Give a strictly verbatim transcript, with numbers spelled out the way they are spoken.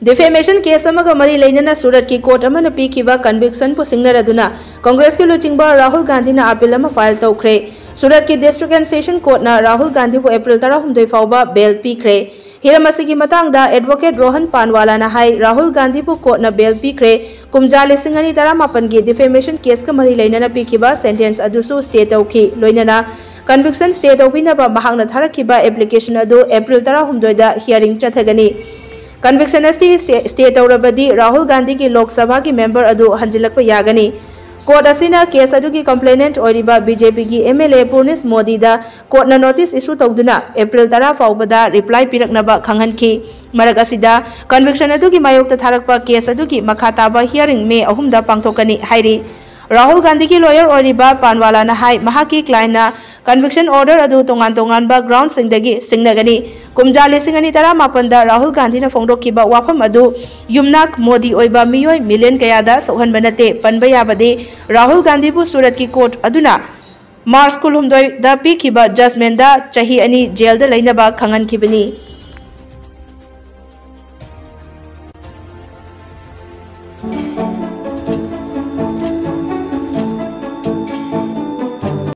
Defamation case ꯑꯃꯒ ꯃꯔꯤ ꯂꯩꯅꯅ ꯁꯨꯔꯠꯀꯤ court ꯑꯃꯅ ꯄꯤꯈꯤꯕ conviction ꯄꯨ ꯁꯤꯡꯅꯔꯗꯨꯅ ꯀꯪꯒ꯭ꯔꯦꯁꯀꯤ ꯂꯨꯆꯤꯡꯕ ꯔꯥꯍꯨꯜ ꯒꯥꯟꯙꯤꯅ appeal ꯑꯃ file ꯇꯧꯈ꯭ꯔꯦ꯫ ꯁꯨꯔꯠꯀꯤ District and Session Court ꯅ ꯔꯥꯍꯨꯜ ꯒꯥꯟꯙꯤꯕꯨ April ꯇꯔꯥꯍꯨꯝꯗꯣꯏ ꯐꯥꯎꯕ bail ꯄꯤꯈ꯭ꯔꯦ꯫ ꯍꯤꯔꯝ ꯑꯁꯤꯒꯤ ꯃꯇꯥꯡꯗ advocate ꯔꯣꯍꯟ ꯄꯥꯟꯋꯥꯂꯥꯅ ꯍꯥꯏ, ꯔꯥꯍꯨꯜ ꯒꯥꯟꯙꯤꯕꯨ court ꯅ bail ꯄꯤꯈ꯭ꯔꯦ꯫ ꯀꯨꯝꯖꯥ ꯂꯤꯁꯤꯡ ꯑꯅꯤ ꯇꯔꯥꯃꯥꯄꯟꯒꯤ defamation case ꯀ ꯃꯔꯤ ꯂꯩꯅꯅ ꯄꯤꯈꯤꯕ sentence ꯑꯗꯨꯁꯨ stay ꯇꯧꯈꯤ꯫ ꯂꯣꯏꯅꯅ conviction stay ꯇꯧꯕꯤꯅꯕ ꯃꯍꯥꯛꯅ ꯊꯥꯔꯛꯈꯤꯕ application ꯑꯗꯨ April ꯇꯔꯥꯍꯨꯝꯗꯣꯏꯗ hearing ꯆꯠꯊꯒꯅꯤ꯫ Conviction ꯑꯁꯤ stay ꯇꯧꯔꯕꯗꯤ ꯔꯥꯍꯨꯜ ꯒꯥꯟꯙꯤꯒꯤ ꯂꯣꯛ ꯁꯚꯥꯒꯤ member ꯑꯗꯨ ꯍꯟꯖꯤꯜꯂꯛꯄ ꯌꯥꯒꯅꯤ꯫ Court ꯑꯁꯤꯅ case ꯑꯗꯨꯒꯤ complainant ꯑꯣꯏꯔꯤꯕ BJP ꯒꯤ MLA ꯄꯨꯔꯅꯤꯁ ꯃꯣꯗꯤꯗ court ꯅ notice issue ꯇꯧꯗꯨꯅ April ꯇꯔꯥ ꯐꯥꯎꯕꯗ reply ꯄꯤꯔꯛꯅꯕ ꯈꯪꯍꯟꯈꯤ꯫ ꯃꯔꯛ ꯑꯁꯤꯗ, conviction ꯑꯗꯨꯒꯤ ꯃꯥꯌꯣꯛꯇ ꯊꯥꯔꯛꯄ case ꯑꯗꯨꯒꯤ ꯃꯈꯥ ꯇꯥꯕ hearing May ꯑꯍꯨꯝꯗ ꯄꯥꯡꯊꯣꯛꯀꯅꯤ ꯍꯥꯏꯔꯤ꯫ ꯔꯥꯍꯨꯜ ꯒꯥꯟꯙꯤꯒꯤ lawyer ꯑꯣꯏꯔꯤꯕ ꯄꯥꯟꯋꯥꯂꯥꯅ ꯍꯥꯏ, ꯃꯍꯥꯛꯀꯤ client ꯅ conviction order ꯑꯗꯨ ꯇꯣꯉꯥꯟ ꯇꯣꯉꯥꯟꯕ ground ꯁꯤꯡꯗꯒꯤ ꯁꯤꯡꯅꯒꯅꯤ꯫ ꯀꯨꯝꯖꯥ ꯂꯤꯁꯤꯡ ꯑꯅꯤ ꯇꯔꯥꯃꯥꯄꯟꯗ ꯔꯥꯍꯨꯜ ꯒꯥꯟꯙꯤꯅ ꯐꯣꯡꯗꯣꯛꯈꯤꯕ ꯋꯥꯐꯝ ꯑꯗꯨ ꯌꯨꯝꯅꯥꯛ ꯃꯣꯗꯤ ꯑꯣꯏꯕ ꯃꯤꯑꯣꯏ million ꯀꯌꯥꯗ ꯁꯣꯛꯍꯟꯕ ꯅꯠꯇꯦ꯫ ꯄꯟꯕ ꯌꯥꯕꯗꯤ, ꯔꯥꯍꯨꯜ ꯒꯥꯟꯙꯤꯕꯨ ꯁꯨꯔꯠꯀꯤ court ꯑꯗꯨꯅ March ꯀꯨꯟꯍꯨꯝꯗꯣꯏꯗ ꯄꯤꯈꯤꯕ judgment ꯗ ꯆꯍꯤ ꯑꯅꯤ jail ꯗ ꯂꯩꯅꯕ ꯈꯪꯍꯟꯈꯤꯕꯅꯤ꯫